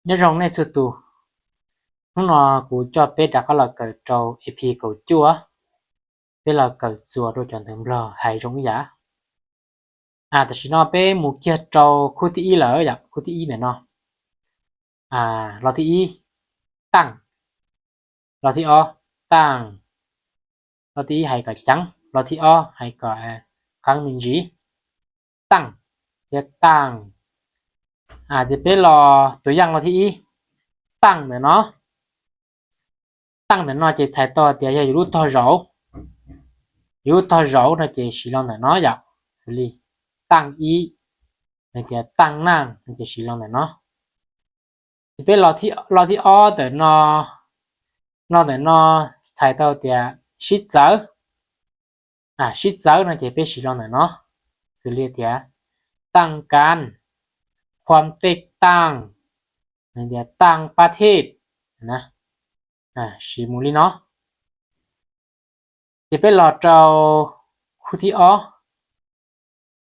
Nyob zoo nej txhua tus, hnub no kuv coj peb rov qab los kawm rau E P kaum cuaj, peb los kawm txuas rau cov ntawv Nplog hais zoo ib yam. Tam sim no peb mus kiag rau khub thib ib lawm yom, khub thib ib ntawm no. Lo thib ib, taaj. Lo thib ob, taaj. Lo thib ib hais kom ceev, lo thib ob hais kom qeeb me ntsis. Taaj thiab taaj. Ces peb los tua yaaj lo thib ib, taaj ntawm no. Taaj ntawm no ces txhais tau tias yog yus lub tog zauv. Yus lub tog zauv no ces siv lo ntawm no yom, xws li taaj ib, hais tias taaj naaj no ces siv lo ntawm no. Ces peb lo thib ob ntawm no, lo ntawm no txhais tau tias sib txawv. Sib txawv no ces peb siv lo ntawm no, xws li tias taaj kaab, khuam tej taaj, tias taaj pab thij, siv mus li no. Ces peb los rau khub thib ob.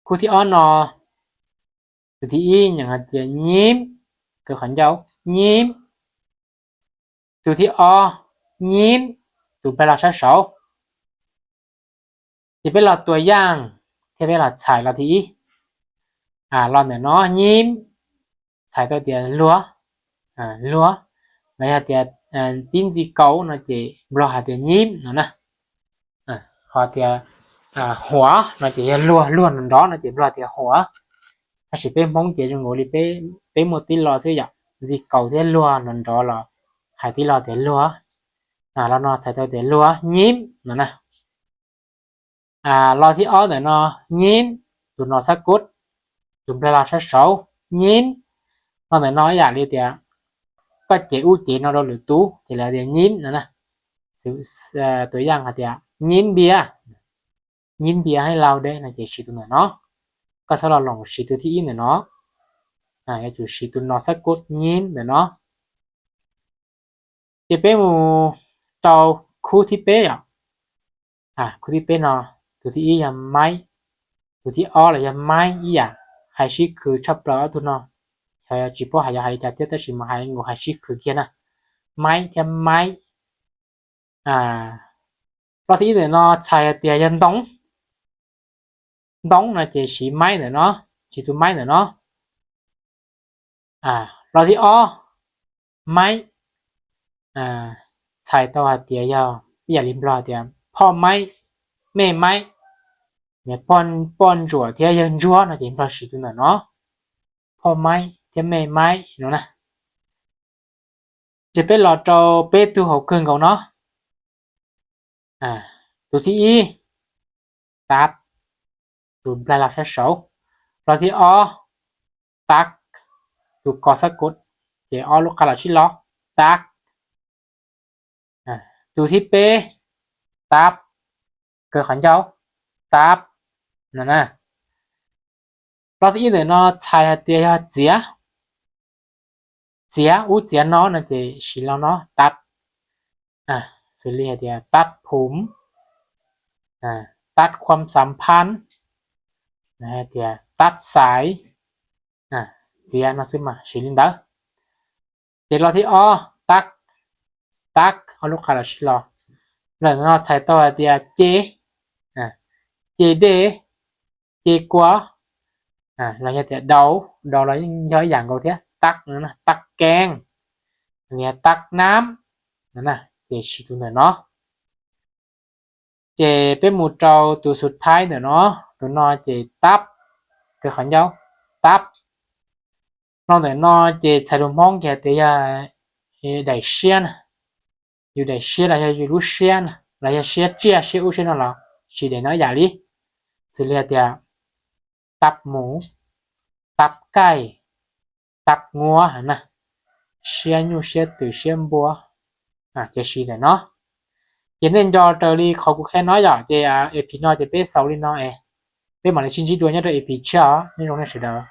Khub thib ob no, tus thib ib nyeem hais tias nyib, kaw qhov ncauj, nyib. Tus thib ob, nyib, tus nplaig los sab saud. Ces peb los tua yaaj thiab peb los txhais lo thib ib. Lo ntawm no nyib txhais tau tias luag, luag, los yog tias tib ntxi kaus no ces Nplog hais tias nyib no na. Ho tias huav no ces yog luag, luag nrov nrov no ces Nplog tias huav. Tab sis peb Hmoob ces zoo nkaus li peb muaj tib lo xwb yom, ntxi kaus thiab luag nrov nrov los hais tib lo tias luag. Lo no txhais tau tias luag nyib no na. Lo thib ob ntawm no, nyib, tus no xab kub, tus nplaig los sab saud, nyib. Lo ntawm no ib yam li tias koj cev ub cev no rau lwm tus ces lawv tias nyib no na. Tua yaaj hais tias nyib npias, nyib npias hais lauj deb no ces siv tus ntawm no. Koj txhob los loos siv tus thib ib ntawm no, yuav tsum siv tus no xab kub nyib ntawm no. Ces peb mus rau khub thib peb yom. Khub thib peb no, tus thib ib yog maib, tus thib ob los yog maib ib yam, hais sib khwv tshaj plaws ob tug no. Xyov tsis paub hais yuav hais li cas thiab tab sis mas hais nkaus hais sib khwv kiag na. Maib thiab maib. Lo thib ib ntawm no txhais hais tias yog ntoo, ntoo no ces siv maib ntawm no, siv tus maib ntawm no. Lo thib ob, maib, txhais tau hais tias yog ib yam li Nplog tias phoj maib, mej maib, poj ntsuam thiab yawg ntsuab no ces Nplog siv tus ntawm no, phoj maib thiab mej maib no na. Ces peb los rau peb tug hauv kawg nkaus no. Tus thib ib, tab, tus nplaig los sab saud. Lo thib ob, tab, tus ko xab kub, ces ob lub qab los sib lo, tab. Tus thib peb, tab, kaw qhov ncauj, tab no na. Lo thib ib ntawm no txhais hais tias yog txiav, txiav ub txiav no no ces siv lo no tab, xws li hais tias tab phum, tab khuam xam phab, hais tias tab xaiv, txiav no xwb mas siv li ntawd. Ces lo thib ob, tab, tab ob lub qab los sib lo, lo ntawm no txhais tau hais tias ce, ce dej, ce kua, los yog tias dau, dau los yeej yog ib yam nkaus thiab, tab, tab keeb, tab nab, ces siv tus ntawm no. Ces peb mus rau tus xub thawj ntawm no, tus no ces tab, kaw qhov ncauj, tab. Lo ntawm no ces txhais lus Hmoob ces hais tias yog daim siab na, yus daim siab los yog yus lub siab na, los yog siab tsiaj siab ub siab no los siv daim no ib yam li, xws li hais tias tab mus, tab kaij, tab nguab na, siab nyuj siab twm siab npua, ces siv daim no. Ces nej nco raws li qhov kuv qhia no yom, ces E P no ces peb xaus li no es peb mam li sib ntsib dua nyob rau E P tshiab os, nyob zoo nej sawv daws.